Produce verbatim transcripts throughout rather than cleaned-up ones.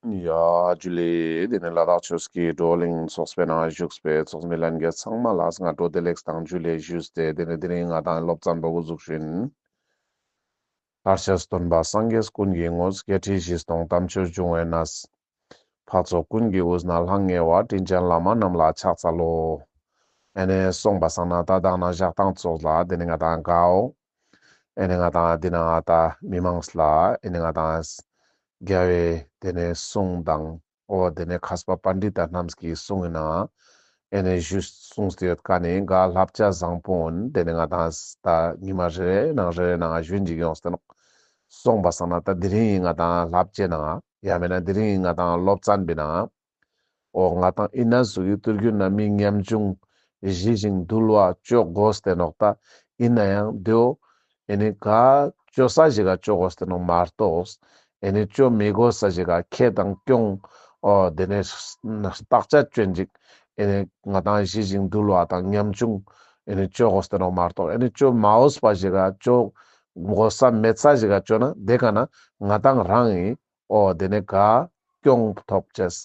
ཡ་ཇུ་ལེ། དེ་ནས་ལ་དྭགས་ཆོས་ཀྱི་བགྲོ་གླེང་ཚོགས་པའི་ནང་བཞུགས་པའི་ཚོགས་མི་ལྷན་རྒྱས་ཚང་མ་ལ་སྔ་དྲོ་བདེ་ལེགས་དང་ཇུ་ལེ་ཞུས་ཏེ། དེ་ནས་དེ་རིང་ང་དང་སློབ་ཚན་པོ་འགོ་འཛུགས་ཤིན། ལྷར་བཅས་སྟོན་པ་སངས་རྒྱས་ཀུན་གྱི་དངོས། བརྒྱད་ཁྲི་བཞི་སྟོང་དམ་ཆོས་འབྱུང་བའི་གནས། འཕགས་ཚོགས་ཀུན་གྱི་དབུས་ན་ལྷང་ངེ་བ། དྲིན་ཅན་བླ་མ་རྣམས་ལ་ཕྱག་འཚལ་ལོ། ཨེ་ནས་སོང་པ་སང་ན་ད་དང་ན་ཞག་དང་ཙོགས་ལ་དེ་ནས་ང་དང་གའོ། ཨེ་ནས་ང་དང་དེ་ན་ད་མི་མང་ལ་ཨེ་ནས་ང་དང་རྒྱལ་བའི་དེ་ནས་གསུང་དང་། འོ་དེ་ནས་མཁས་པ་པཎྜི་ཏ་རྣམས་ཀྱི་གསུང་ཡིན་ན། ཨེ་ནས་ཞུས་གསུངས་ཏེ་ཡོད་ཀ་ནི་ག་བསླབ་བྱ་བཟང་པོ་འོན་དེ་ནས་ང་དང་ད་ཉི་མ་རེ་རེ་ནང་རེ་རེ་ནང་ཞུན་ཅིག་ཡོངས་ཏེ་ནོག། སོང་པ་སང་ན་ད་དེ་རིང་ཡིན་ང་དང་བསླབ་བྱའི་ནང་ཡང་མིན་ན་དེ་རིང་ཡིན་ང་དང་སློབ་ཚན་པའི་ནང་། འོ་ང་དང་ཨིན་ན་ཟུག་གི་ཏུར་རྒྱུན་ན་མི་ཉམ་ཆུང་ཞི་ཞིང་དུལ་བ་ཅོ་དགོས་ཏེ་ནོག་ད། ཡིན་ན་ཡང་དེའོ་ཨེ་ནི་ག་ཅོ་ས་ཞིག་ག་ཅོ་དགོས་ཏེ་ནོག་མ་གཏོགས། ཨེ་ནི་ཅོ་མི་དགོས་ས་ཞིག་ག་ཁེ་དང་གྱོང་། འོ་དེ་ནས་བརྟག་དཔྱད་ཅོན་ཅིག། ཨེ་ནི་ང་དང་ཞི་ཞིང་དུལ་བ་དང་ཉམ་ཆུང་ཨེ་ནི་ཅོ་དགོས་ཏེ་ནོག་མ་གཏོགས། ཨེ་ནི་ཅོ་མ་འོས་པ་ཞིག་ག་ཅོ་དགོས་ས་མེད་ས་ཞིག་ག་ཅོ་ན་དེ་ག་ན་ང་དང་རང་ཡིན། འོ་དེ་ནས་ག་གྱོང་ཐོབ་ཅེས།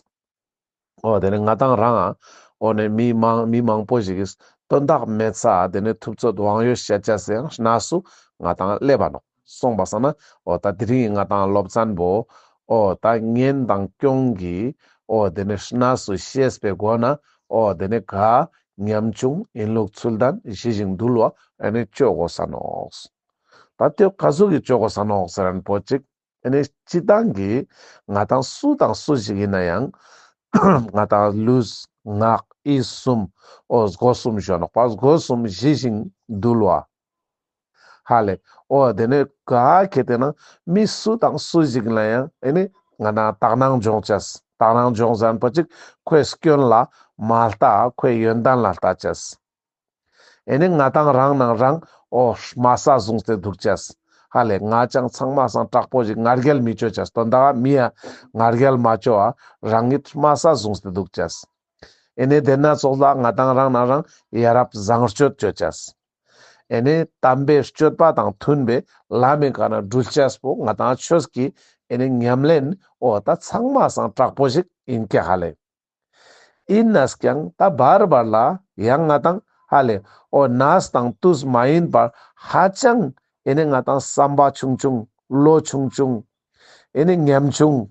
འོ་དེ་ནས་ང་དང་རང་ཨ། འོ་ནས་མི་མང་མི་མང་པོ་ཞིག་གིས་དོན་དག་མེད་ས་དེ་ནས་ཐུབ་ཚོད་དབང་ཡོད་བཤད་བྱ་སེ་ཡང་གནས་སུ་ང་དང་སླེབས་པ་ནོག། སོང་པ་སང་ན་འོ་ད་དེ་རིང་ང་དང་སློབ་ཚན་པོ། འོ་ད་ཉེན་དང་གྱོང་གི་འོ་དེ་ནས་གནས་སུ་ཤེས་པའི་སྒོ་ན་འོ་དེ་ནས་ག་ཉམ་ཆུང་ཡིན་ལུགས་ཚུལ་ལྡན་ཞི་ཞིང་དུལ་བ་ཨེ་ནས་ཅོ་དགོས་ས་ནོག། ད་དེ་ག་ཟུག་གི་ཅོ་དགོས་ས་ནོག་ཟེར་ན་པོ་ཅིག། ཨེ་ནས་སྤྱི་བཏང་གི་ང་དང་སུ་དང་སུ་ཞིག་ཡིན་ན་ཡང་། ང་དང་ལུས་ངག་ཡིད་གསུམ་འོ་སྒོ་གསུམ་ཞོན་ནོག་པ། སྒོ་གསུམ་ཞི་ཞིང་དུལ་བ། ཧ་ལེ། འོ་དེ་ནས་ག་ཁེ་དེ་ན་མི་སུ་དང་སུ་ཞིག་ལ་ཡང་ཨེ་ནི་ང་དང་དག་སྣང་སྦྱོང་ཅེས། དག་སྣང་སྦྱོང་ཟེར་ན་པོ་ཅིག་ཁོའི་སྐྱོན་ལ་མ་ལྟ་ཁོའི་ཡོན་ཏན་ལ་ལྟ་ཅེས། ཨེ་ནི་ང་དང་རང་ནང་རང་འོ་དམའ་ས་བཟུང་སྟེ་འདུག་ཅེས། ཧ་ལེ་ང་ཅང་ཚང་མ་སང་དྲག་པོ་ཞིག་ང་རྒྱལ་མི་ཅོ་ཅེས། དོན་དག་མི་ཡ་ང་རྒྱལ་མ་ཅོ་ཨ་རང་ཉིད་དམའ་ས་བཟུང་སྟེ་འདུག་ཅེས། ཨེ་ནི་དེ་ན་ཙོགས་ལ་ང་དང་རང་ནང་རང་ཡ་རབས་བཟང་སྤྱོད་ཅོ་ཅེས། ཨེ་ནི་དམ་པའི་སྤྱོད་པ་དང་མཐུན་པའི་ལམ་མི་ཀ་ན་འགྲུལ་ཅེས་པོ་ང་དང་ཆོས་ཀྱི་ཨེ་ནི་ཉམས་ལེན་འོ་ད་ཚང་མ་སང་དྲག་པོ་ཞིག་ཡིན་ཀྱག་ཧ་ལེ། ཡིན་ནས་ཀྱང་ད་བར་བར་ལ་ཡང་ང་དང་ཧ་ལེ་འོ་ནས་དང་དུས་མ་ཡིན་པར་ཧ་ཅང་ཨེ་ནི་ང་དང་བསམ་པ་ཆུང་ཆུང་བློ་ཆུང་ཆུང་ཨེ་ནི་ཉམ་ཆུང་།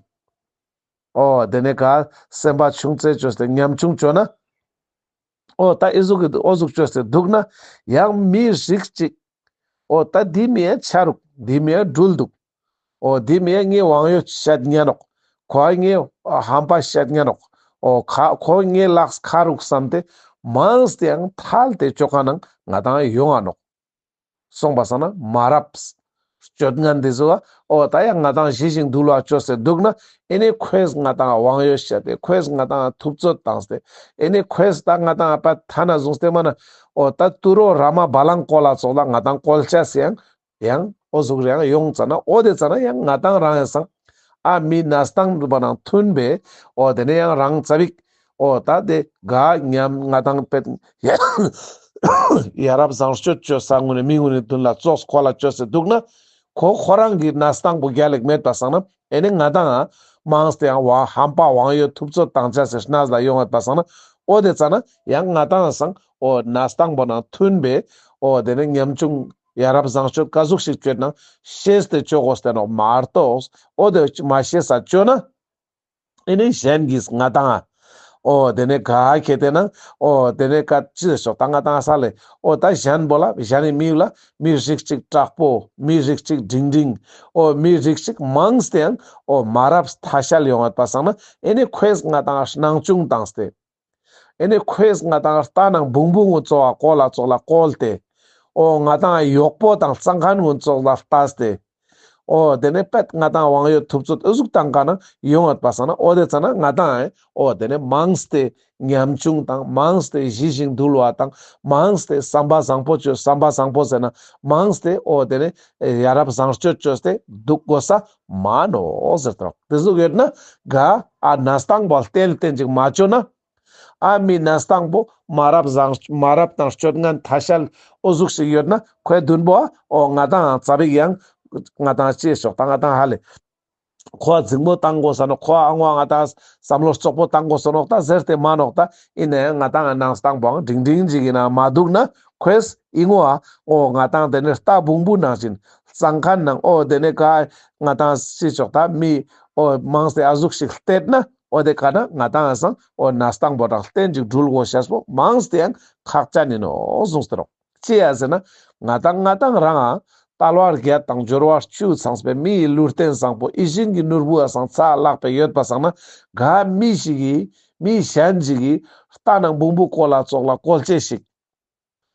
འོ་དེ་ནས་ག་སེམས་པ་ཆུང་ཙེ་ཅོས་ཏེ་ཉམ་ཆུང་ཅོ་ན། འོ་ད་ཨི་ཟུག་གི་འོ་ཟུག་ཅོས་ཏེ་འདུག་ན་ཡང་མི་རིགས་ཅིག། འོ་ད་འདི་མི་ཡ་ཆ་རུག། འདི་མི་ཡ་འགྲུལ་འདུག། འོ་འདི་མི་ཡ་ངའི་དབང་ཡོད་བཤད་ཉན་ནོག། ཁོ་ངའི་ཧམ་པ་བཤད་ཉན་ནོག། འོ་ཁ་ཁོ་ངའི་ལག་ཁ་རུག་བསམ་སྟེ་མངས་ཏེ་ཡང་ཐལ་ཏེ་ཅོ་ཁན་ནང་ང་དང་ཡོང་ང་ནོག། སོང་པ་སང་ན་མ་རབས་སྤྱོད་ངན་འདི་ཟུག་ག་འོ་ད་ཡང་ང་དང་ཞི་ཞིང་དུལ་བ་ཅོས་ཏེ་འདུག་ན་ཨེ་ནི་ཁོས་ང་དང་དབང་ཡོད་བཤད་དེ་ཁོས་ང་དང་ཐུབ་ཚོད་བཏང་སྟེ་ཨེ་ནི་ཁོས་ད་ང་དང་པད་ཐ་ན་བཟུང་སྟེ་མ་ན་འོ་ད་ཏུ་རོ་ར་མ་བ་ལང་ཀོ་ལ་ཙོགས་ལ་ང་དང་ཀོལ་ཆ་སེ་ཡང་ཡང་འོ་ཟུག་རེ་ཡང་ཡོང་ཙ་ན་འོ་དེ་ཙ་ན་ཡང་ང་དང་རང་ཡང་སང་ཨ་མི་ན་སྟངས་པ་ནང་མཐུན་པའི་འོ་དེ་ནས་ཡང་རང་ཙ་བིག་འོ་ད་དེ་ག་ཉམ་ང་དང་པད་ཡ་རབས་བཟང་སྤྱོད་ཅོ་ས་ངུ་ནས་མི་ངུ་ནས་དུན་ལ་ཙོགས་ཁོ་ལ་ཅོས་སེ་འདུག་ན་ཁོ་ཁོ་རང་གི་ན་སྟངས་པོ་རྒྱལ་ལེགས་མེད་པ་སང་ན་ཨེ་ནི་ང་དང་མངས་ཏེ་ཡང་བ་ཧམ་པ་དབང་ཡོད་ཐུབ་ཚོད་བཏང་ཆ་སེ་གནས་ལ་ཡོང་ཡོད་པ་སང་ན་འོ་དེ་ཙ་ན་ཡང་ང་དང་སང་འོ་ན་སྟངས་པོ་ནང་མཐུན་པའི་འོ་དེ་ནས་ཉམ་ཆུང་ཡ་རབས་བཟང་སྤྱོད་ག་ཟུག་ཞིག་སྤྱོད་ན་ཤེས་ཏེ་ཅོ་དགོས་ཏེ་ནོག་མ་གཏོགས་འོ་དེ་མ་ཤེས་ས་ཅོ་ན་ཨེ་ནི་གཞན་གྱིས་ང་དང་འོ་དེ་ནས་ག་ཁེ་དེ་ན་འོ་དེ་ནས་ག་ཅི་ཟེར་ཤོག་ད་ང་དང་ས་ལེ་འོ་ད་གཞན་པོ་ལ་གཞན་ནི་མི་ལ་མི་རིགས་གཅིག་དྲག་པོ་མི་རིགས་གཅིག་འབྲིང་འབྲིང་འོ་མི་རིགས་གཅིག་མངས་ཏེ་ཡང་འོ་མ་རབས་ཐ་ཤལ་ཡོང་ཡོད་པ་སང་ན་ཨེ་ནི་ཁོས་ང་དང་སྣང་ཆུང་བཏང་སྟེ། ཨེ་ནི་ཁོས་ང་དང་རྟ་ནང་བུང་བུ་ངུ་ཙོགས་ལ་ཀོ་ལ་ཙོགས་ལ་བཀོལ་ཏེ། འོ་ང་དང་གཡོག་པོ་དང་གཙང་ཁང་ངུ་ཙོགས་ལ་ལྟས་ཏེ། འོ་དེ་ནས་པད་ང་དང་དབང་ཡོད་ཐུབ་ཚོད་ཨུ་ཟུག་བཏང་ཀ་ན་ཡོང་ཡོད་པ་སང་ན་འོ་དེ་ཙ་ན་ང་དང་ཨེ་འོ་དེ་ནས་མངས་ཏེ་ཉམ་ཆུང་དང་མངས་ཏེ་ཞི་ཞིང་དུལ་བ་དང་མངས་ཏེ་བསམ་པ་བཟང་པོ་ཅོས་བསམ་པ་བཟང་པོ་ཟེར་ན་མངས་ཏེ་འོ་དེ་ནས་ཡ་རབས་བཟང་སྤྱོད་ཅོས་ཏེ་འདུག་དགོས་ས་མ་ནོག་ཟེར་ཏེ་ནོག། དེ་ཟུག་ཡོད་ན་ག་ཨ་ན་སྟངས་པོ་ལྟན་ལྟན་ཅིག་མ་ཅོ་ན། ཨ་མི་ན་སྟངས་པོ་མ་རབས་བཟང་མ་རབས་དང་སྤྱོད་ངན་ཐ་ཤལ་འོ་ཟུག་ཞིག་ཡོད་ན་ཁོའི་མདུན་པོ་ཨ་འོ་ང་དང་ཙ་པིག་ཡང་ང་དང་ཅི་ཤོག་ད་ང་དང་ཧ་ལེ་ ཁོ་འཛིང་མོ་བཏང་དགོས་ས་ནོག་ཁོ་ཨ་ངོ་ང་ཏང་བསམ་བློ་རྩོག་པོ་བཏང་དགོས་ས་ནོག་ད་ཟེར་ཏེ་མ་ནོག་ད་ཨིན་ན་ཡང་ང་ཏང་ནང་སྟངས་པོའང་འབྲིང་འབྲིང་ཅིག་ཡིན་ན་མ་འདུག་ན་ཁོས་ཨི་ངོ་ཨ་འོ་ང་ཏང་དེ་ནས་རྟ་བོང་བུ་ནང་བཞིན་གཙང་ཁང་ནང་འོ་དེ་ནས་ག་ང་ཏང་སྲིད་ཕྱོགས་ད་མི་འོ་མང་སྟེ་ཨ་ཟུག་ཞིག་བལྟས་ན་འོ་དེ་ག་ན་ང་ཏང་ཨ་སང་འོ་ནང་སྟངས་པོ་དང་ལྡན་ཅིག་འགྲུལ་དགོས་ཤེས་པོ་མང་སྟེ་ཡང་ཁག་ཅན་ཡིན་ནོག་གསུངས་ཏེ་རོག་ཅི་ཡ་ཟེར་ན། ང་ཏང་ང་ཏང་རང་ཨ་དལ་བ་བརྒྱད་དང་འབྱོར་བ་བཅུ་ཚང་བའི་མི་ཡི་ལུས་རྟེན་བཟང་པོ་ཡིད་བཞིན་གྱི་ནོར་བུ་ཨ་སང་ཚ་ལག་པའི་ཡོད་པ་སང་ན་ག་མི་ཞིག་གིས་མི་གཞན་ཞིག་གིས་རྟ་ནང་བོང་བུ་བཀོལ་ལ་ཙོགས་ལ་བཀོལ་ཅེས་ཤིག་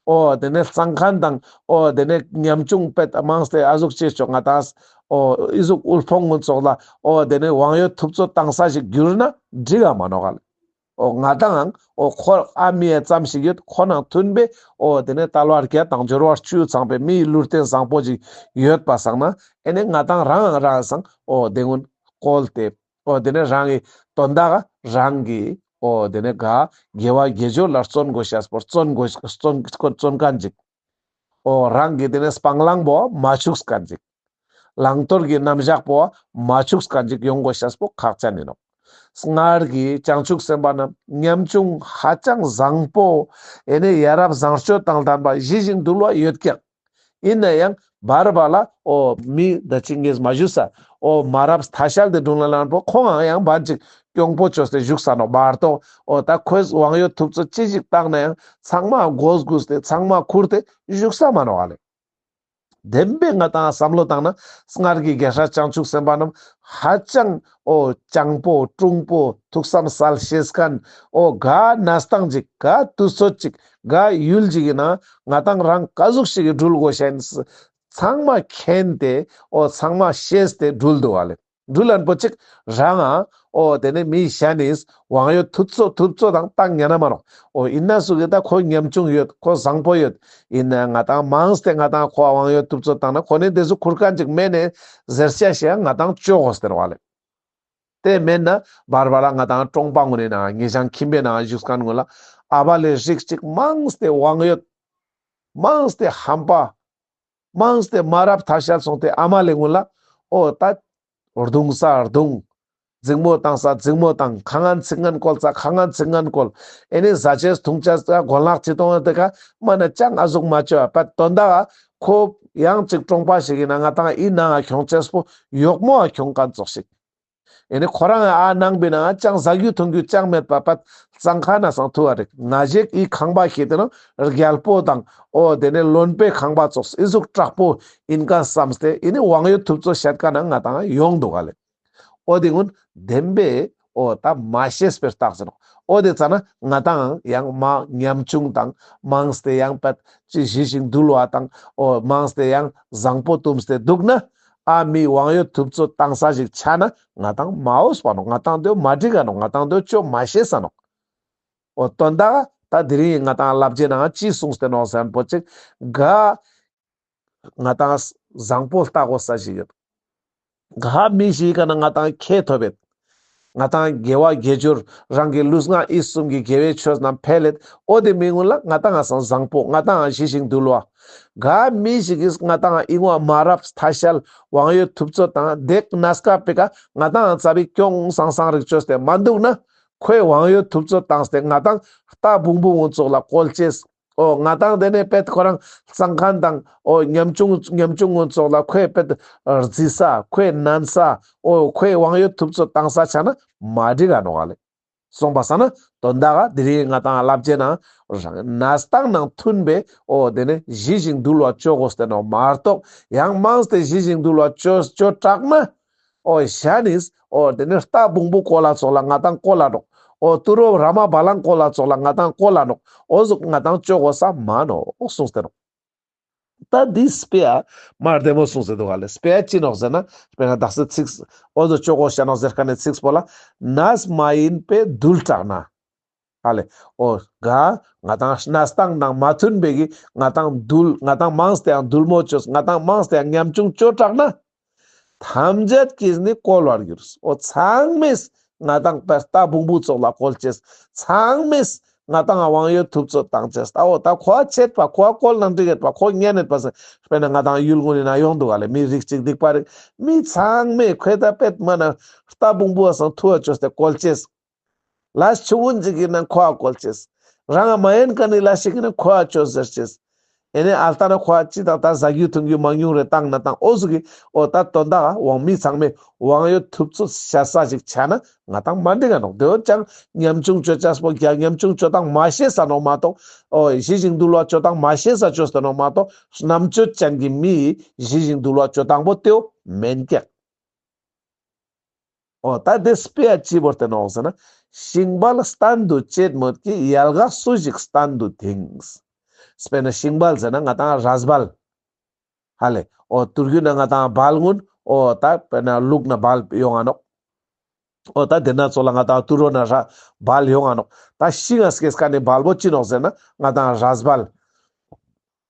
འོ་དེ་ནས་གཙང་ཁང་དང་འོ་དེ་ནས་ཉམ་ཆུང་པད་མང་སྟེ་ཨ་ཟུག་ཅེས་ཆོག་ང་ཏང་འོ་ཨི་ཟུག་དབུལ་ཕོངས་ངོ་ཙོགས་ལ་འོ་དེ་ནས་དབང་ཡོད་ཐུབ་ཚོད་བཏང་ས་ཞིག་གྱུར་ན་འགྲིག་ག་མ་ནོག་ག་ལེ། འོ་ང་ཏང་འོ་ཁོ་ཨ་མི་ཡ་ཙམ་ཞིག་ཡོད་ཁོ་ནང་མཐུན་པའི་འོ་དེ་ནས་དལ་བ་བརྒྱད་དང་འབྱོར་བ་བཅུ་ཚང་པའི་མི་ཡི་ལུས་རྟེན་བཟང་པོ་ཞིག་ཡོད་པ་སང་ན་ཨེ་ནས་ང་ཏང་རང་རང་སང་འོ་དེ་ངུན་བཀོལ་ཏེ་འོ་དེ་ནས་རང་གི་དོན་དག་རང་གི་འོ་དེ་ནས་ག་དགེ་བ་དགེ་སྦྱོར་ལ་བརྩོན་དགོས་ཤེས་པོ་བརྩོན་དགོས་བརྩོན་བརྩོན་མཁན་ཅིག་འོ་རང་གི་དེ་ནས་སྤང་བླང་པོ་མ་འཆུགས་མཁན་ཅིག་བླང་དོར་གྱི་རྣམ་གཞག་པོ་མ་འཆུགས་མཁན་ཅིག་ཡོང་དགོས་ཤེས་པོ་ཁག་ཅན་ཡིན་ནོག་སྔར་གྱི་བྱང་ཆུབ་སེམས་དཔའ་རྣམས་ཉམ་ཆུང་ཧ་ཅང་བཟང་པོ་ཨེ་ནས་ཡ་རབས་བཟང་སྤྱོད་དང་ལྡན་པ་ཞི་ཞིང་དུལ་བ་ཡོད་ཀྱང་ཡིན་ན་ཡང་བར་བར་ལ་འོ་མི་ད་ཅི་ངས་མ་ཞུས་ས་འོ་མ་རབས་ཐ་ཤལ་དེ་སྒྲུང་ལ་ལན་པོ་ཁོང་ཡང་བར་ཅིག་གྱོང་པོ་བཅོས་ཏེ་བཞུགས་ས་ནོག་བར་དོ་འོ་ད་ཁོས་དབང་ཡོད་ཐུབ་ཚོད་ཅི་ཞིག་བཏང་ན་ཡང་ཚང་མ་མགོ་སྒུར་ཏེ་ཚང་མ་ཁུར་ཏེ་བཞུགས་ས་མ་ནོག་ཨ་ལེ། བདེན་པའི་ང་ཏང་བསམ་བློ་བཏང་ན་སྔར་གྱི་རྒྱལ་སྲས་བྱང་ཆུབ་སེམས་དཔའ་རྣམས་ཧ་ཅང་འོ་སྤྱང་པོ་དྲུང་པོ་ཐུགས་བསམ་གསལ་ཤེས་མཁན་འོ་ག་གནས་སྟངས་ཅིག་ག་དུས་ཚོད་ཅིག་ག་ཡུལ་ཅིག་ཡིན་ན་ང་ཏང་རང་ག་ཟུག་ཞིག་གི་འགྲུལ་དགོས་ཤེས་ཚང་མ་མཁྱེན་ཏེ་འོ་ཚང་མ་ཤེས་ཏེ་འགྲུལ་འདུག་ཨ་ལེ། འགྲུལ་ལན་པོ་ཅིག་རང་ཨ་འོ་དེ་ནས་མི་གཞན་ནིས་དབང་ཡོད་ཐུབ་ཚོད་ཐུབ་ཚོད་དང་བཏང་ཉན་ན་མ་རུང་འོ་ཡིན་ན་སུ་གི་ད་ཁོ་ཉམ་ཆུང་ཡོད་ཁོ་བཟང་པོ་ཡོད་ཡིན་ན་ང་ཏང་མང་སྟེ་ང་ཏང་ཁོ་དབང་ཡོད་ཐུབ་ཚོད་བཏང་ན་ཁོ་ནས་དེ་ཚོ་ཁུར་མཁན་ཅིག་མེད་ནས་ཟེར་ཆ་ཞེ་ང་ཏང་ཅོ་དགོས་ཟེར་བ་ལེ། དེ་མེད་ན་བར་བར་ལ་ང་ཏང་གྲོང་པ་ངོ་ནས་ན་ཉེ་ཞང་ཁྱིམ་པའི་ནང་བཞུགས་མཁན་ངོ་ལ་ཨ་བ་ལེ་རིགས་ཅིག་མང་སྟེ་དབང་ཡོད་མང་སྟེ་ཧམ་པ། མང་སྟེ་མ་རབས་ཐ་ཤལ་སོང་སྟེ་ཨ་མ་ལེ་ངུ་ལ་འོ་ད་རྡུང་ས་རྡུང་། འཛིང་མོ་བཏང་ས་འཛིང་མོ་བཏང་། ཁ་ངན་ཚིག་ངན་བཀོལ་ས་ཁ་ངན་ཚིག་ངན་བཀོལ། ཨེ་ནི་ཟ་ཆས་འཐུང་ཆས་ས་གོན་ལག་ཅི་གཏོང་ཡ་དེ་ཀ་མ་ན་ཅང་ཨ་ཟུག་མ་བཅོས་པ་དོན་དག་ཁོ་ཡང་ཅིག་གྲོང་པ་ཞིག་ཡིན་ན་ང་ཏང་ཨི་ནང་ང་ཁྱོང་ཆས་པོ་གཡོག་མོ་ཨ་ཁྱོང་མཁན་ཙོགས་ཤིག་ཨེ་ནི་ཁོ་རང་ཨ་ནང་པའི་ནང་ཅང་ཟ་རྒྱུ་འཐུང་རྒྱུ་ཅང་མེད་པ་པད་གཙང་ཁང་ན་སང་ཐུ་བ་རིག་ན་ཞིག་ཨི་ཁང་པ་ཞིག་དེ་ནང་རྒྱལ་པོ་དང་འོ་དེ་ནས་བློན་པོའི་ཁང་པ་ཙོགས་ཨི་ཟུག་དྲག་པོ་ཨིན་ཀ་བསམ་སྟེ་ཨེ་ནི་དབང་ཡོད་ཐུབ་ཚོད་བཤད་ཀ་ན་ང་ཏང་ཡོང་འདུག་ག་ལེ། འོ་དེ་ཀུན་བདེན་པའི་འོ་ད་མ་ཤེས་པའི་རྟགས་ཟེར་ནོག་འོ་དེ་ཙ་ན་ང་ཏང་ཡང་མ་ཉམ་ཆུང་དང་མང་སྟེ་ཡང་པད་ཅི་ཞི་ཞིང་དུལ་བ་དང་འོ་མང་སྟེ་ཡང་བཟང་པོ་བཏུམས་ཏེ་འདུག་ན། ཨ་མི་དབང་ཡོད་ཐུབ་ཚོད་བཏང་ས་ཞིག་ཆ་ན་ང་ཏང་མ་འོས་པ་ནོག་ང་ཏང་དེ་མ་འགྲིག་ག་ནོག་ང་ཏང་དེ་ཅོ་མ་ཤེས་ས་ནོག་འོ་དོན་དག་ད་དེ་རིང་ང་ཏང་བསླབ་བྱའི་ནང་ཅི་གསུངས་ཏེ་ནོག་ཟེར་ན་པོ་ཅིག་ག་ང་ཏང་བཟང་པོ་ལྟ་དགོས་ས་ཞིག་ཡོད། ག་མི་ཞིག་ག་ན་ང་ཏང་ཁེ་ཐོབ་ཡོད། ང་ཏང་དགེ་བ་དགེ་སྦྱོར་རང་གི་ལུས་ངག་ཡིད་གསུམ་གྱི་དགེ་བའི་ཆོས་རྣམས་འཕེལ་ལེད། འོ་དེ་མི་ཀུན་ལ་ང་ཏང་ང་སང་བཟང་པོ་ང་ཏང་ང་ཞི་ཞིང་དུལ་བ། ག་མི་ཞིག་གིས་ང་ཏང་ང་ཨི་ངོ་མ་རབས་ཐ་ཤལ་དབང་ཡོད་ཐུབ་ཚོད་དང་དེ་གནས་སྐབས་པའི་ཀ་ང་ཏང་ང་ཙ་པིག་གྱོང་སང་སང་རིག་བཅོས་ཏེ་མ་འདུག་ན། ཁོས་དབང་ཡོད་ཐུབ་ཚོད་བཏང་སྟེ་ང་ཏང་རྟ་བོང་བུ་ངོ་ཙོགས་ལ་བཀོལ་ཅེས། འོ་ང་ཏང་དེ་ནས་པད་ཁོ་རང་གཙང་ཁང་དང་འོ་ཉམ་ཆུང་ཉམ་ཆུང་ངོ་ཙོགས་ལ་ཁོས་པད་རྫི་ས་ཁོས་ནན་ས་འོ་ཁོས་དབང་ཡོད་ཐུབ་ཚོད་བཏང་ས་ཆ་ན་མ་འགྲིག་ག་ནོག་ག་ལེ། སོང་པ་ས་ན་དོན་དག་ག་དེ་རིང་ང་ཏང་བསླབ་བྱའི་ནང་རང་གནས་སྟངས་ནང་མཐུན་པའི་འོ་དེ་ནས་ཞི་ཞིང་དུལ་བ་ཅོ་དགོས་ཏེ་ནོག་མ་གཏོགས་ཡང་མང་སྟེ་ཞི་ཞིང་དུལ་བ་ཅོ་ཅོ་དྲག་ན། འོ་ཞ་ནིས་འོ་དེ་ནས་རྟ་བོང་བུ་བཀོལ་ལ་ཙོགས་ལ་ང་ཏང་བཀོལ་ལ་འགྲོ། འོ་ཏུ་རོ་ར་མ་བ་ལང་བཀོལ་ལ་ཙོགས་ལ་ང་ཏང་བཀོལ་ལ་འགྲོ། འོ་ཟུག་ང་ཏང་ཅོ་དགོས་ས་མ་ནོག་གསུངས་ཏེ་ནོག་ད་འདི་དཔེ་ཨ་མ་བདེ་མོ་གསུངས་ཏེ་འདུག་ག་ལེ། དཔེ་ཨ་ཅི་ནོག་ཟེར་ན་དཔེར་ན་དག་ས་ཚིགས་འོ་ཟུག་ཅོ་དགོས་ཤ་ནོག་ཟེར་ཁན་ནི་ཚིགས་པོ་ལ་གནས་མ་ཡིན་པའི་དུལ་དྲགས་ན། ཨ་ལེ། འོ་ག་ང་ཏང་གནས་སྟངས་དང་མ་མཐུན་པའི་གི་ང་ཏང་དུལ་ང་ཏང་མང་སྟེ་ཡང་དུལ་མོ་ཅོས་ང་ཏང་མང་སྟེ་ཡང་ཉམ་ཆུང་ཅོ་དྲགས་ན། ཐམས་ཅད་ཀྱིས་ནི་བཀོལ་བར་འགྱུར། འོ་ཚང་མས་ང་ཏང་པད་རྟ་བོང་བུ་ཙོགས་ལ་བཀོལ་ཅེས། ཚང་མས་ ང་ཏང་ང་དབང་ཡོད་ཐུབ་ཚོད་བཏང་ཅེས། ད་འོ་ད་ཁོ་ཆད་པ་ཁོ་བཀོལ་ན་འགྲིག་ཡོད་པ་ཁོ་ཉན་ཡོད་པ་ཟེར། དཔེར་ན་ང་ཏང་ཡུལ་ངོ་ནི་ན་ཡོང་འདུག་ག་ལེ། མི་རིགས་གཅིག་སྡིག་པ་རིགས་མི་ཚང་མས་ཁོས་ད་པེད་མ་ན་རྟ་བོང་བུ་བ་སང་ཐུ་བ་ཅོས་ཏེ་བཀོལ་ཅེས། ལས་ཆུང་ངུན་ཅིག་ཡིན་ན་ཁོ་ཨ་བཀོལ་ཅེས། རང་ང་མ་ཡན་ཀ་ནི་ལས་ཤིག་ཡིན་ན་ཁོ་ཨ་ཅོས་ཟེར་ཅེས། ཨེ་ནེ་ཨལ་ཏ་ན་ཁོ་ཨ་ཅི་དང་ད་ཟ་རྒྱུ་འཐུང་རྒྱུ་མང་ཉུང་རེ་བཏང་ན་བཏང་འོ་ཟུག་གི་འོ་ད་དོན་དག་འོང་མི་ཚང་མས་དབང་ཡོད་ཐུབ་ཚོད་བྱ་ས་ཞིག་ཆ་ན་ང་ཏང་མ་འགྲིག་ག་ནོག། དེ་འོ་ཅང་ཉམ་ཆུང་ཅོ་ཅེས་པོ་རྒྱ་ཉམ་ཆུང་ཅོ་སྟངས་མ་ཤེས་ས་ནོག་མ་གཏོགས། འོ་ཞི་ཞིང་དུལ་བ་ཅོ་སྟངས་མ་ཤེས་ས་ཅོས་ཏེ་ནོག་མ་གཏོགས། རྣམ་དཔྱོད་ཅན་གྱི་མི་ཞི་ཞིང་དུལ་བ་ཅོ་སྟངས་པོ་དེའོ་མེན་ཀྱག། འོ་ད་དེ་དཔེ་ཡ་ཅི་བོར་ཏེ་ནོག་ཟེར་ན། ཤིང་བལ་སྟན་དུ་བཅད་མོད་ཀྱི། ཡལ་ག་སུ་ཞིག་སྟན་དུ་དེངས། དཔེར་ན་ཤིང་བལ་ཟེར་ན་ང་ཏང་རས་བལ། ཧ་ལེ། འོ་དུར་རྒྱུད་ན་ང་ཏང་བལ་གུན། འོ་ད་དཔེར་ན་ལུག་ན་བལ་ཡོང་ང་ནོག། འོ་ད་དེ་ན་ཚོགས་ལ་ང་ཏང་དུར་རོ་ན་ར་བལ་ཡོང་ང་ནོག། ད་ཤིང་ང་སྐྱེས་ཁན་ནི་བལ་བོ་ཅི་ནོག་ཟེར་ན་ང་ཏང་རས་བལ།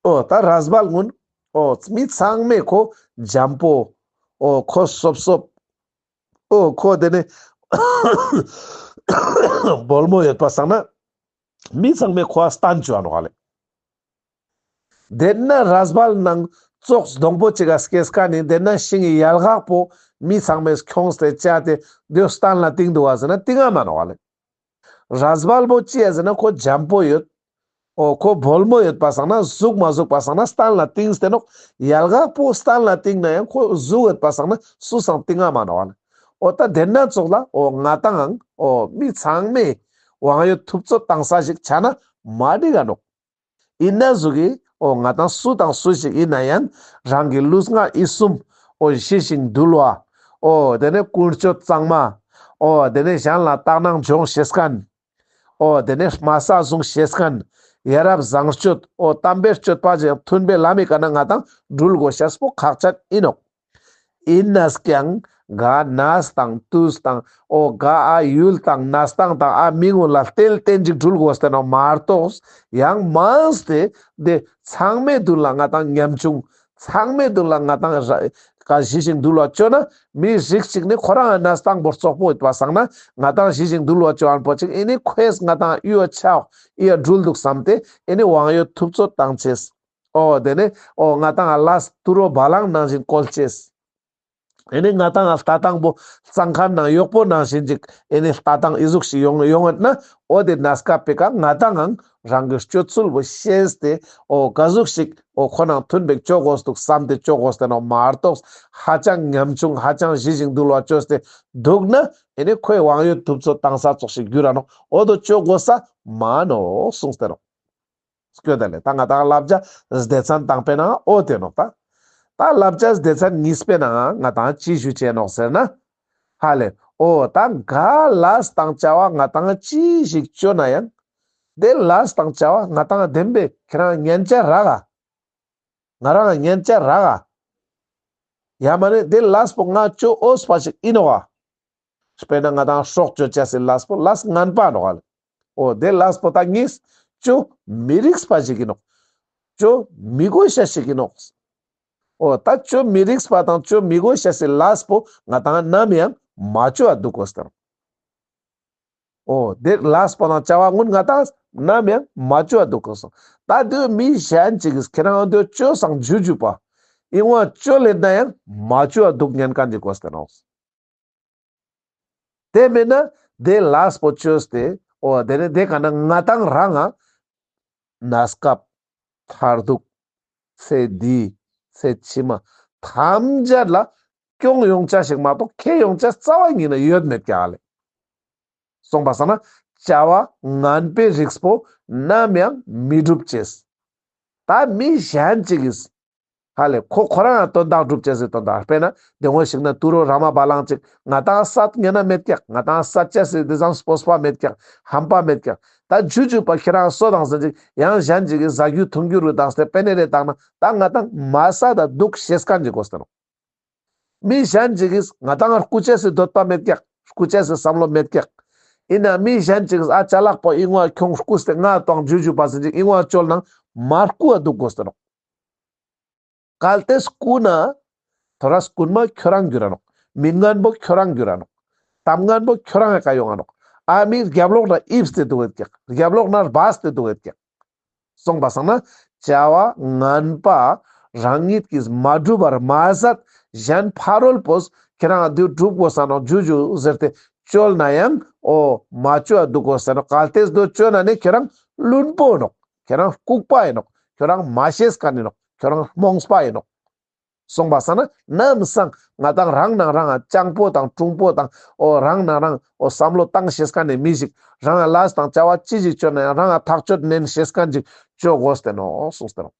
འོ་ད་རས་བལ་གུན། འོ་མི་ཚང་མས་ཁོ་འཇམ་པོ། འོ་ཁོ་སོབ་སོབ། འོ་ཁོ་དེ་ནི་བོལ་མོ་ཡོད་པ་སང་ན་མི་ཚང་མས་ཁོ་ཨ་སྟན་ཅོ་ཨ་ནོག་ལེ། དེ་ན་རས་བལ་ནང་ཙོགས་སྡོང་པོ་ཅིག་ག་སྐྱེས་ཁན་ནི་དེ་ན་ཤིང་གི་ཡལ་ག་པོ་མི་ཚང་མས་ཁྱོངས་ཏེ་བཅད་དེ་དེའོ་སྟན་ལ་བཏིང་འདུག་ག་ཟེར་ན་བཏིང་ང་མ་ནོག་ལེ། རས་བལ་བོ་ཅི་ཡ་ཟེར་ན་ཁོ་འཇམ་པོ་ཡོད། འོ་ཁོ་བོལ་མོ་ཡོད་པ་སང་ན་ཟུག་མ་ཟུག་པ་སང་ན་སྟན་ལ་བཏིངས་ཏེ་ནོག། ཡལ་ག་པོ་སྟན་ལ་བཏིང་ན་ཡང་ཁོ་ཟུག་ཡོད་པ་སང་ན་སུ་སང་བཏིང་ང་མ་ནོག་ལེ། འོ་ད་དེ་ན་ཙོགས་ལ་འོ་ང་ཏང་ཨང་འོ་མི་ཚང་མས་དབང་ཡོད་ཐུབ་ཚོད་བཏང་ས་ཞིག་ཆ་ན་མ་འགྲིག་ག་ནོག། ཡིན་ན་ཟུག་གི་འོ་ང་ཏང་སུ་དང་སུ་ཞིག་ཡིན་ན་ཡང་རང་གི་ལུས་ངག་ཡིད་གསུམ་འོ་ཞི་ཞིང་དུལ་བ། འོ་དེ་ནས་ཀུན་སྤྱོད་གཙང་མ། འོ་དེ་ནས་གཞན་ལ་དག་སྣང་སྦྱོང་ཤེས་ཁན། འོ་དེ་ནས་དམའ་ས་བཟུང་ཤེས་ཁན། ཡ་རབས་བཟང་སྤྱོད་འོ་དམ་པའི་སྤྱོད་པ་ཅིག་མཐུན་པའི་ལམ་མི་ཀ་ན་ང་ཏང་དྲུལ་དགོས་ཤེས་པོ་ཁག་ཅན་ཡིན་ནོག། ཡིན་ན་ཀྱང་ག་ནས་དང་དུས་དང་འོ་ག་ཨ་ཡུལ་དང་གནས་སྟངས་དང་ཨ་མི་ངོ་ལ་བལྟས་བལྟས་ཅིག་དྲུལ་དགོས་ཏེ་ནོག་མ་གཏོགས་ཡང་མང་སྟེ་དེ་ཚང་མའི་མདུན་ལ་ང་ཏང་ཉམ་ཆུང་ཚང་མའི་མདུན་ལ་ང་ཏང་ར་ག་ཞི་ཞིང་དུལ་བ་ཅོ་ན་མི་རིགས་ཅིག་ནི་ཁོ་རང་གནས་སྟངས་པོ་རྩོག་པོ་ཡོད་པ་སང་ན་ང་ཏང་ཞི་ཞིང་དུལ་བ་ཅོ་ཨན་པོ་ཅིག་ཨེ་ནི་ཁོས་ང་ཏང་ཡུ་བ་ཆའོ་ཡ་དྲུལ་འདུག་བསམ་སྟེ་ཨེ་ནི་དབང་ཡོད་ཐུབ་ཚོད་བཏང་ཅེས། འོ་དེ་ནས་འོ་ང་ཏང་ལས་དུ་རོ་བ་ལང་ནང་བཞིན་བཀོལ་ཅེས། ཨེ་ནི་ང་ཏང་ལྟ་སྟངས་པོ་གཙང་ཁང་ནང་གཡོག་པོ་ནང་བཞིན་ཅིག་ཨེ་ནི་ལྟ་སྟངས་ཨི་ཟུག་ཞིག་ཡོང་ཡོང་ཡོད་ན་འོ་དེ་གནས་སྐབས་པའི་ཀ་ང་ཏང་ངང་རང་གི་སྤྱོད་ཚུལ་བོ་ཤེས་ཏེ་འོ་ག་ཟུག་ཞིག་འོ་ཁོ་ནང་མཐུན་པའི་ཅོ་དགོས་འདུག་བསམ་སྟེ་ཅོ་དགོས་ཏེ་ནོག་མ་གཏོགས་ཧ་ཅང་ཉམ་ཆུང་ཧ་ཅང་ཞི་ཞིང་དུལ་བ་ཅོས་ཏེ་འདུག་ན་ཨེ་ནི་ཁོའི་དབང་ཡོད་ཐུབ་ཚོད་བཏང་ས་ཙོགས་ཤིག་འགྱུར་ར་ནོག། འོ་དོ་ཅོ་དགོས་ས་མ་ནོག་གསུངས་ཏེ་ནོག། སྐྱོད་ད་ལེ། ད་ང་ཏང་བསླབ་བྱ་སྡེ་ཚན་དང་པོའི་ནང་འོ་དེ་ནོག་ད། ད་བསླབ་བྱ་སྡེ་ཚན་གཉིས་པའི་ནང་ང་ཏང་ཅི་ཞུ་ཅེས་ནོག་ཟེར་ན། ཧ་ལེ། འོ་ད་ག་ལས་དང་བྱ་བ་ང་ཏང་ཅི་ཞིག་ཅོ་ན་ཡང་། དེ་ལས་དང་བྱ་བ་ང་ཏང་བདེན་པའི་ཁྱེད་རང་ཉན་ཅེས་རག་ག། ང་རང་ཉན་ཅེས་རག་ག། ཡ་མ་ནི་དེ་ལས་པོ་ང་ཅོ་འོས་པ་ཞིག་ཡིན་ནོག་ག། དཔེར་ན་ང་ཏང་སྲོག་གཅོད་ཅེས་སི་ལས་པོ་ལས་ངན་པ་ནོག་ལེ། འོ་དེ་ལས་པོ་ད་ངས་ཅོ་མི་རིགས་པ་ཞིག་ཡིན་ནོག། ཅོ་མི་དགོས་ཤེས་ཤིག་ཡིན་ནོག། འོ་ད་ཅོ་མི་རིགས་པ་དང་ཅོ་མི་དགོས་ཤེས་སི་ལས་པོ་ང་ཏང་ནམ་ཡང་མ་ཅོ་བ་འདུག་དགོས་ཏེ་ནོག། འོ་དེ་ལས་པོ་དང་བྱ་བ་ངུན་ང་ཏང་ནམ་ཡང་མ་ཅོ་བ་འདུག་དགོས་སོང་། ད་དེ་མི་གཞན་ཅིག་གིས་ཁྱེད་རང་དེ་ཅོ་སང་ཇུ་ཇུ་པ། ཨིན་བ་ཅོ་ལེ་ན་ཡང་མ་ཅོ་བ་འདུག་ཉན་མཁན་ཅིག་དགོས་ཏེ་ནོག། དེ་མེད་ན་དེ་ལས་པོ་ཅོས་ཏེ་འོ་དེ་ནི་དེ་ག་ན་ང་ཏང་རང་ང་གནས་སྐབས་མཐར་ཐུག་ཚེ་འདི་ཚེ་ཕྱི་མ་ཐམས་ཅད་ལ་སྐྱོང་ཡོང་ཆ་ཞིག་མ་གཏོགས་ཁེ་ཡོང་ཆ་རྩ་བ་ཉིད་ནས་ཡོད་མེད་ཀྱག་ལེ། སོང་པ་སང་ན་བྱ་བ་ངན་པའི་རིགས་པོ་ནམ་ཡང་མི་འགྲུབ་ཅེས། ད་མི་གཞན་ཅིག་གིས་ཧ་ལེ་ཁོ་ཁོ་རང་ཡང་དོན་དག་འགྲུབ་ཅེས་སི་དོན་དག་དཔེར་ན་དེ་སྔོན་ཞིག་ན་དུ་རོ་ར་མ་བ་ལང་ཅིག་ང་ཏང་སད་ཉན་ན་མེད་ཀྱག། ང་ཏང་སད་ཅེས་སི་དེ་ཙམ་སྤོབས་པ་མེད་ཀྱག། ཧམ་པ་མེད་ཀྱག། ད་ཇུ་ཇུ་པ་ཁྱེད་རང་སོ་དང་ཟེར་ཅིག་ཡང་གཞན་ཅིག་གིས་ཟ་རྒྱུ་འཐུང་རྒྱུ་རུ་དང་སྟེ་པེ་ནེ་རེ་བཏང་ན་ད་ང་ཏང་མ་སད་ད་འདུག་ཤེས་མཁན་ཅིག་དགོས་ཏེ་ནོག། མི་གཞན་ཅིག་གིས་ང་ཏང་རྐུ་ཅེས་སི་འདོད་པ་མེད་ཀྱག། རྐུ་ཅེས་སི་བསམ་བློ་མེད་ཀྱག། ཡིན་ན་མི་གཞན་ཅིག་གིས་ཨ་ཅ་ལག་པོ་ཨིན་བ་ཁྱོང་རྐུས་ཏེ་ང་ཏང་ཇུ་ཇུ་པ་ཟེར་ཅིག་ཨིན་བ་བཅོལ་ནང་མ་རྐུ་བ་འདུག་དགོས་ཏེ་ནོག། གལ་ཏེ་རྐུ་ན་ཐོ་རས་རྐུན་མ་ཁྱོ་རང་འགྱུར་ར་ནོག། མི་ངན་པོ་ཁྱོ་རང་འགྱུར་ར་ནོག། གཏམ་ངན་པོ་ཁྱོ་རང་ཡ་ཀ་ཡོང་ང་ནོག། ཨ་མི་རྒྱབ་ལོགས་ན་ཨིབས་ཏེ་འདུག་ཡོད་ཀྱག། རྒྱབ་ལོགས་ན་སྦས་ཏེ་འདུག་ཡོད་ཀྱག། སོང་པ་སང་ན་བྱ་བ་ངན་པ་རང་ཉིད་ཀྱིས་མ་གྲུབ་པར་མ་ཟད་གཞན་ཕ་རོལ་པོས་ཁྱེད་རང་འདི་སྒྲུབ་དགོས་ས་ནོག་འཇུ་འཇུ་ཟེར་ཏེ་བཅོལ་ན་ཡང་འོ་མ་བཅོ་འ་འདུག་དགོས་ས་ནོག། གལ་ཏེ་འདི་བཅོ་ན་ནི་ཁྱེད་རང་བླུན་པོ་ཡིན་ནོག། ཁྱེད་རང་ལྐུགས་པ་ཡིན་ནོག། ཁྱེད་རང་མ་ཤེས་མཁན་ཡིན་ནོག། ཁྱེད་རང་རྨོངས་པ་ཡིན་ནོག། སོང་པ་སང་ན་ནམ་སང་ང་ཏང་རང་ནང་རང་ང་སྤྱང་པོ་དང་གྲུང་པོ་དང་འོ་རང་ནང་རང་འོ་བསམ་བློ་བཏང་ཤེས་མཁན་ནི་མི་ཞིག། རང་ང་ལས་དང་བྱ་བ་ཅི་ཞིག་བཅོ་ན་ཡང་རང་ང་ཐག་གཅོད་ནན་ཤེས་མཁན་ཞིག་བཅོ་དགོས་ཏེ་ནོག་གསུངས་ཏེ་ནོག།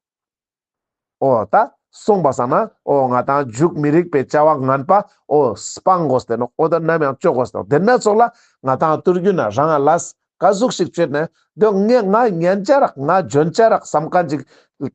འོ་ད་སོང་པ་སང་ན་འོ་ང་ཏང་འཇུག་མི་རིགས་པའི་བྱ་བ་ངན་པ་འོ་སྤང་དགོས་ཏེ་ནོག། འོ་ད་ནམ་ཡང་བཅོ་དགོས་ཏེ་ནོག། དེ་ན་ཙོགས་ལ་ང་ཏང་ཏུར་རྒྱུ་ན་རང་ང་ལས་ཀ་ཟུག་ཞིག་བཅོས་ན་འདོད་ངས་ང་ཉན་ཆ་རག་ང་འཇོན་ཆ་རག་བསམ་མཁན་ཅིག་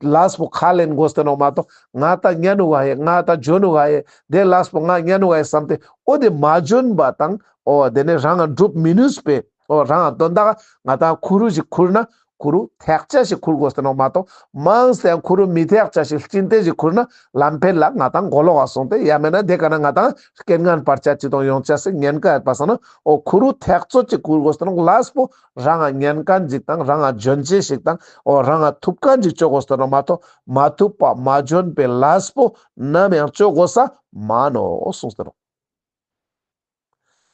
ལས་པོ་ཁས་ལེན་དགོས་ཏེ་ནོག་མ་གཏོགས་ང་ད་ཉན་ནུག་ག་ཧེ་ང་ད་འཇོན་ནུག་ག་ཧེ་དེ་ལས་པོ་ང་ཉན་ནུག་ག་ཧེ་བསམ་སྟེ་འོ་དེ་མ་འཇོན་པ་དང་འོ་དེ་ནས་རང་ང་སྒྲུབ་མི་ནུས་པའི་འོ་རང་ང་དོན་དག་ང་ད་ཁུ་རུ་ཞིག་ཁུར་ན་ཁུ་རུ་ཐེག་ཆ་ཞིག་ཁུར་དགོས་ཏེ་ནོག་མ་གཏོགས་མང་སྟེ་ཡང་ཁུ་རུ་མི་ཐེག་ཆ་ཞིག་ལྕིན་ཏེ་ཞིག་ཁུར་ན་ལམ་འཕེལ་ལ་ང་ཏང་མགོ་ལོག་ག་སོང་སྟེ་ཡང་མེད་ན་དེ་ཀ་ན་ང་ཏང་རྐྱེན་ངན་བར་ཆད་ཅི་དང་ཡོང་ཆ་སི་ཉེན་ཁ་ཡོད་པ་སང་ན་འོ་ཁུ་རུ་ཐེག་ཆོད་ཅིག་ཁུར་དགོས་ཏེ་ནོག། ལས་པོ་རང་ང་ཉན་མཁན་ཅིག་དང་རང་ང་འཇོན་ཆེ་ཞིག་དང་འོ་རང་ང་ཐུབ་མཁན་ཅིག་བཅོ་དགོས་ཏེ་ནོག་མ་གཏོགས་མ་ཐུབ་པ་མ་འཇོན་པའི་ལས་པོ་ནམ་ཡང་བཅོ་དགོས་ས་མ་ནོག་གསུངས་ཏེ་ནོག།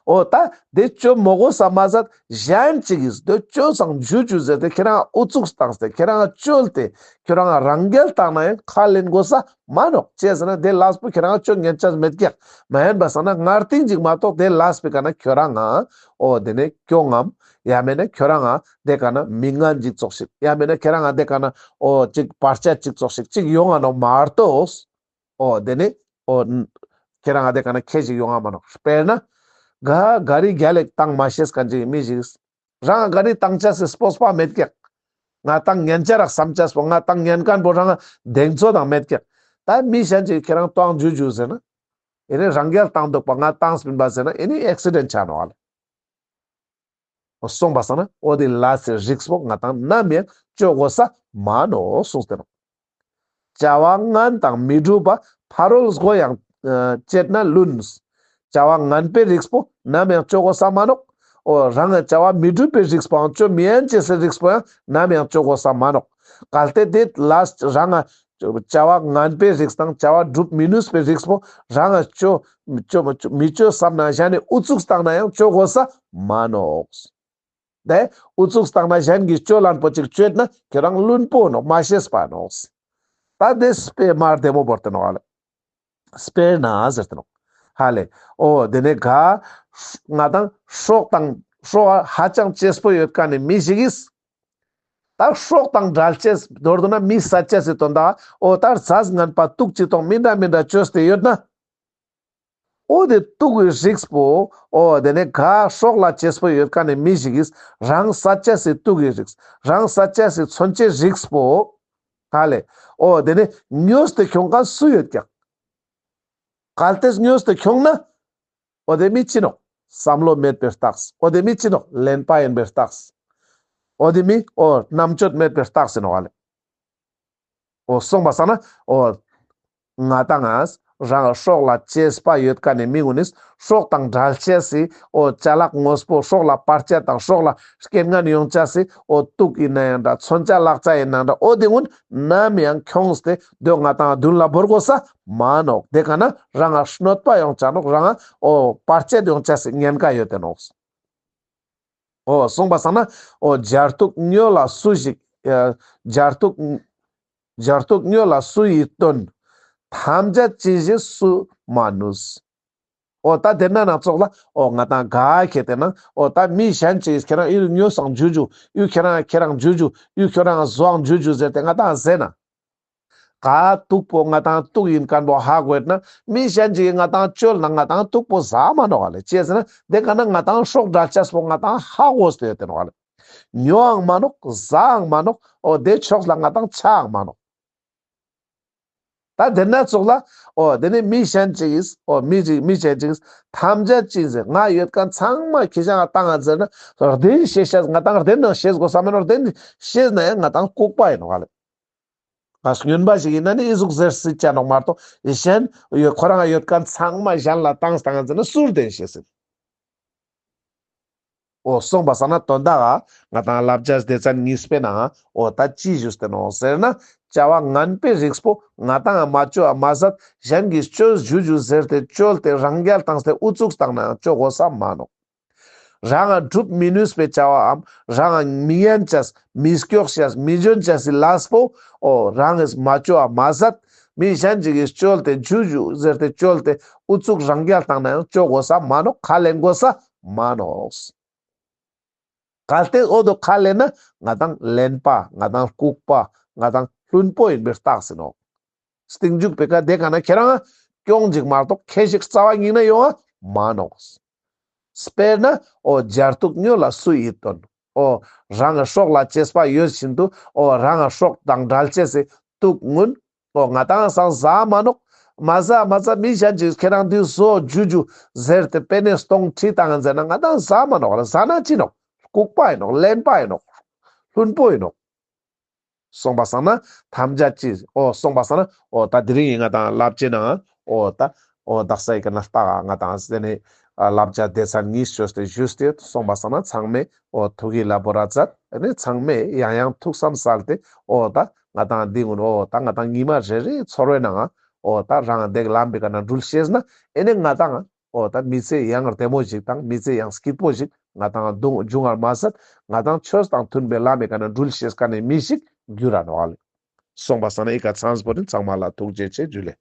འོ་ད་དེ་བཅོ་མ་དགོས་ས་མ་ཟད་གཞན་ཅིག་གིས་དེ་བཅོས་སང་འཇུ་འཇུ་ཟེར་ཏེ་ཁྱེད་རང་ཨུ་ཚུགས་བཏང་སྟེ་ཁྱེད་རང་བཅོལ་ཏེ་ཁྱེད་རང་རང་རྒྱལ་བཏང་ན་ཡང་ཁས་ལེན་དགོས་ས་མ་ནོག། ཅི་ཟེར་ན་དེ་ལས་པོ་ཁྱེད་རང་བཅོ་ཉན་ཆ་མེད་ཀྱག། མ་ཡིན་པ་སང་ན་ངར་ཏིང་ཅིག་མ་གཏོགས་དེ་ལས་པོའི་ཀ་ན་ཁྱེད་རང་ང་འོ་དེ་ནས་སྐྱོ་ངམ་ཡང་མེད་ན་ཁྱེད་རང་ང་དེ་ཀ་ན་མི་ངན་ཅིག་ཙོགས་ཤིག་ཡང་མེད་ན་ཁྱེད་རང་ང་དེ་ཀ་ན་འོ་ཅིག་བར་ཆད་ཅིག་ཙོགས་ཤིག་ཅིག་ཡོང་ང་ནོག་མ་གཏོགས། འོ་དེ་ནི་འོ་ཁྱེད་རང་ང་དེ་ཀ་ན་ཁྱད་ཅིག་ཡོང་ང་མ་ནོག། དཔེར་ན་ག་ག་རི་རྒྱལ་ལེགས་བཏང་མ་ཤེས་མཁན་ཅིག་མི་ཞིག་རང་ག་རི་བཏང་ཆ་སི་སྤོབས་པ་མེད་ཀྱག། ང་བཏང་ཉན་ཆ་རག་བསམ་ཆ་སྤོ་ང་བཏང་ཉན་མཁན་པོ་རང་གདེང་ཚོད་དང་མེད་ཀྱག། ད་མི་གཞན་ཅིག་ཁྱེད་རང་བཏང་འཇུ་འཇུ་ཟེར་ན་ཨེ་ནི་རང་རྒྱལ་བཏང་འདུག་པ་ང་བཏང་སྤིན་པ་ཟེར་ན་ཨེ་ནི་ཨེག་སི་ཌེན་ཆ་ནོག་ཨ་ལེ། སོང་པ་སང་ན་འོ་དེ་ལས་སི་རིགས་པོ་ང་ཏང་ནམ་ཡང་བཅོ་དགོས་ས་མ་ནོག་གསུངས་ཏེ་ནོག། བྱ་བ་ངན་དང་མི་འགྲུབ་པ་ཕ་རོལ་སྒོ་ཡང་སྤྱད་ན་བླུན། བྱ་བ་ངན་པའི་རིགས་པོ་ནམ་ཡང་བཅོ་དགོས་ས་མ་ནོག། འོ་རང་ང་བྱ་བ་མི་འགྲུབ་པའི་རིགས་པོའང་བཅོ་མི་ཡན་ཅེས་སི་རིགས་པོ་ཡང་ནམ་ཡང་བཅོ་དགོས་ས་མ་ནོག། གལ་ཏེ་དེ་ལས་རང་ང་བྱ་བ་ངན་པའི་རིགས་དང་བྱ་བ་སྒྲུབ་མི་ནུས་པའི་རིགས་པོ་རང་ང་བཅོ་མི་བཅོ་མི་བཅོ་བསམ་ན་གཞན་ནི་ཨུ་ཚུགས་བཏང་ན་ཡང་བཅོ་དགོས་ས་མ་ནོག། དེ་ཨུ་ཚུགས་བཏང་ན་གཞན་གྱིས་བཅོ་ལན་པོ་ཅིག་བཅོས་ན་ཁྱེད་རང་བླུན་པོ་ནོག་མ་ཤེས་པ་ནོག། ད་དེ་དཔེ་མ་བདེ་མོ་བོར་ཏེ་ནོག་ཨ་ལེ། དཔེར་ན་ཟེར་ཏེ་ནོག་ཧ་ལེ། འོ་དེ་ནས་ག་ང་ཏང་སྲོག་དང་སྲོག་ཧ་ཅང་གཅེས་པོ་ཡོད་མཁན་ནི་མི་ཞིག་གིས་ད་སྲོག་དང་བྲལ་ཅེས་མདོར་བསྡུ་ན་མི་བསད་ཅེས་སི་དོན་དག་འོ་ད་རྫས་ངན་པ་དུག་ཅིག་དང་མི་འདྲ་མི་འདྲ་བཅོས་ཏེ་ཡོད་ན། འོ་དེ་དུག་གི་རིགས་པོ། འོ་དེ་ནས་ག་སྲོག་ལ་གཅེས་པོ་ཡོད་མཁན་ནི་མི་ཞིག་གིས་རང་བསད་ཅེས་སི་དུག་གི་རིགས། རང་བསད་ཅེས་སི་མཚོན་ཆའི་རིགས་པོ། ཧ་ལེ། འོ་དེ་ནས་ཉོས་ཏེ་ཁྱོང་མཁན་སུ་ཡོད་ཀྱག། གལ་ཏེ་ཉོས་ཏེ་ཁྱོང་ན། འོ་དེ་མི་ཅི་ནོག། བསམ་བློ་མེད་པའི་རྟགས། འོ་དེ་མི་ཅི་ནོག། གླེན་པ་ཡིན་པའི་རྟགས། འོ་དེ་མི་འོ་རྣམ་དཔྱོད་མེད་པའི་རྟགས་ཡིན་ནོག་ཧ་ལེ། འོ་སོང་པ་སང་ན་འོ་ང་ཏང་ང་རང་སྲོག་ལ་གཅེས་པ་ཡོད་མཁན་ནི་མི་གུན་ནི་སྲོག་དང་བྲལ་ཅེས་སི་འོ་ཅ་ལག་དངོས་པོ་སྲོག་ལ་བར་ཆད་དང་སྲོག་ལ་རྐྱེན་ངན་ཡོང་ཅེས་སི་འོ་དུག་ཡིན་ན་ཡང་འདྲ་མཚོན་ཆ་ལག་ཆ་ཡིན་ན་འདྲ་འོ་དེ་གུན་ནམ་ཡང་ཁྱོངས་ཏེ་དེ་ང་ཏང་མདུན་ལ་བོར་དགོས་ས་མ་ནོག། དེ་ཀ་ན་རང་ང་གནོད་པ་ཡོང་ཅ་ནོག། རང་ང་འོ་བར་ཆད་ཡོང་ཅེས་སི་ཉེན་ཁ་ཡོད་དེ་ནོག། འོ་སོང་པ་སང་ན་འོ་སྦྱར་དུག་སྨྱོ་ལ་སུ་ཞིག་ཨ་སྦྱར་དུག་སྦྱར་དུག་སྨྱོ་ལ་སུ་ཡིས་བཏོན། ཐམས་ཅད་ཅི་ཞིག་སུ་མ་ནུས། འོ་ད་དེ་ན་ན་ཙོགས་ལ་འོ་ང་ཏང་ག་ཁེ་ཏེ་ན་འོ་ད་མི་གཞན་ཅིག་ཁྱེད་རང་ཨི་རུ་ཉོས་སང་འཇུ་འཇུ་ཨི་ཁྱེད་རང་ཁྱེད་རང་འཇུ་འཇུ་ཨི་ཁྱེད་རང་བཟོ་འང་འཇུ་འཇུ་ཟེར་ཏེ་ང་ཏང་ཟེར་ན། ག་དུག་པོ་ང་ཏང་དུག་ཡིན་མཁན་པོ་ཧ་གོ་ཡོད་ན་མི་གཞན་ཅིག་གིས་ང་ཏང་བཅོལ་ན་ང་ཏང་དུག་པོ་ཟ་མ་ནོག་ལེ། ཅི་ཟེར་ན་དེ་ཀ་ན་ང་ཏང་སྲོག་བྲལ་ཅེས་པོ་ང་ཏང་ཧ་གོ་སྟེ་ཡོད་དེ་ནོག་ལེ། ཉོའང་མ་ནོག་ཟའང་མ་ནོག། འོ་དེ་ཕྱོགས་ལ་ང་ཏང་ཆའང་མ་ནོག། ད་དེ་ན་ཙོགས་ལ་འོ་དེ་ནི་མི་གཞན་ཅིག་གིས་འོ་མི་ཅིག་མི་གཞན་ཅིག་གིས་ཐམས་ཅད་ཅི་ཟེར་ང་ཡོད་མཁན་ཚང་མ་ཁྱེད་ཅག་ང་ཏང་ང་ཟེར་ན་བདེན་ཤེས་ཤེས་ང་ཏང་བདེན་ནང་ཤེས་དགོས་ས་མ་ནོག། བདེན་ཤེས་ན་ཡང་ང་ཏང་ལྐུགས་པ་ཡིན་ནོག་ལེ། ང་སྨྱོན་པ་ཞིག་ཡིན་ན་ནི་ཨི་ཟུག་ཟེར་སྲིད་ཅ་ནོག་མ་གཏོགས་གཞན་ཡོད་ཁོ་རང་ཡོད་མཁན་ཚང་མ་གཞན་ལ་བཏང་བཏང་ཟེར་ན་སུར་བདེན་ཤེས་སྲིད། འོ་སོང་པ་སང་ན་དོན་དག་ག་ང་ཏང་བསླབ་བྱ་སྡེ་ཚན་གཉིས་པའི་ནང་འོ་ད་ཅི་ཞུས་ཏེ་ནོག་ཟེར་ན། བྱ་བ་ངན་པའི་རིགས་པོ་ང་ཏང་མ་ཅོ་མ་ཟད་གཞན་གྱིས་ཅོ་ཞུ་ཞུ་ཟེར་ཏེ་ཅོལ་ཏེ་རང་རྒྱལ་བཏང་སྟེ་ཨུ་ཚུགས་བཏང་ནའང་ཅོ་དགོས་ས་མ་ནོག་རང་ང་སྒྲུབ་མི་ནུས་པའི་བྱ་བའམ་རང་ང་མི་ཉན་ཅེས་མི་སྐྱོག་ཅེས་མི་འཇོན་ཅེས་སི་ལས་པོ་འོ་རང་ངིས་མ་ཅོ་མ་ཟད་མི་གཞན་ཅིག་གིས་ཅོལ་ཏེ་ཞུ་ཞུ་ཟེར་ཏེ་ཅོལ་ཏེ་ཨུ་ཚུགས་རང་རྒྱལ་བཏང་ནའང་ཅོ་དགོས་ས་མ་ནོག་ཁས་ལེན་དགོས་ས་མ་ནོག་གལ་ཏེ་འོ་དོ་ཁས་ལེན་ན་ང་ཏང་གླེན་པ་ང་ཏང་ལྐུགས་པ་ང་ཏང་ལྷུན་པོ་ཡིན་པའི་རྟགས་ཡིན་ནོག་སྟིང་མཇུག་པའི་ཀ་དེ་ག་ན་ཁྱེད་རང་གྱོང་ཅིག་མ་གཏོགས་ཁྱད་ཞིག་རྩ་བ་ཉིད་ནས་ཡོང་བ་མ་ནོག་དཔེར་ན་འོ་སྦྱར་དུག་སྨྱོ་ལ་སུ་ཡིས་བཏོན། འོ་རང་ངི་སྲོག་ལ་གཅེས་པ་ཡོད་བཞིན་དུ་འོ་རང་ངི་སྲོག་དང་བྲལ་ཅེས་སི་དུག་རྔུན་འོ་ང་ཏང་སང་ཟ་མ་ནོག་མ་ཟ་མ་ཟ་མི་གཞན་ཅིག་ཁྱེད་རང་དུས་སོ་ཇུ་ཇུ་ཟེར་ཏེ་པེ་ནེ་སྟོང་ཁྲི་བཏང་ཟེར་ན་ང་ཏང་ཟ་མ་ནོག་ར་ཟ་ན་ཅི་ནོག་ལྐུགས་པ་ཡིན་ནོག་གླེན་པ་ཡིན་ནོག་ལྷུན་པོ་ཡིན་ནོག་སོང་པ་སང་ན་ཐམས་ཅད་ཅི་འོ་སོང་པ་སང་ན་འོ་ད་དེ་རིང་ཡིན་ང་ཏང་བསླབ་བྱའི་ནང་འོ་ད་འོ་དག་ས་ཡི་ཀ་ན་ལྟ་ག་ང་ཏང་ཟེར་ནས་བསླབ་བྱ་སྡེ་ཚན་གཉིས་ཅོས་ཏེ་ཞུས་ཏེ་སོང་པ་སང་ན་ཚང་མས་འོ་ཐུགས་ཡིད་ལ་བོར་ར་མཛད། ཨ་ནི་ཚང་མས་ཡང་ཡང་ཐུགས་བསམ་གསལ་ཏེ་འོ་ད་ང་ཏང་འདི་ཀུན་འོ་ད་ང་ཏང་ཉི་མ་རེ་རེའི་ཚོར་བའི་ནང་འོ་ད་རང་འདེགས་ལམ་པའི་ཀ་ན་འགྲུལ་ཤེས་ན་ཨེ་ནི་ང་ཏང་འོ་ད་མི་ཚེ་ཡང་བདེ་མོ་ཞིག་དང་མི་ཚེ་ཡང་སྐྱིད་པོ་ཞིག་ང་ཏང་འབྱུང་བར་མ་ཟད་ང་ཏང་ཆོས་དང་མཐུན་པའི་ལམ་པའི་ཀ་ན་འགྲུལ་ཤེས་མཁན་ནི་མི་ཞིག་འགྱུར་ར་ནོག་ལེ། སོང་པ་སང་ན་ཨི་ཀ་ཚང་པོ་རིན་ཚང་མ་ལ་ཐུགས་རྗེ་ཆེ་ཇུ་ལེ།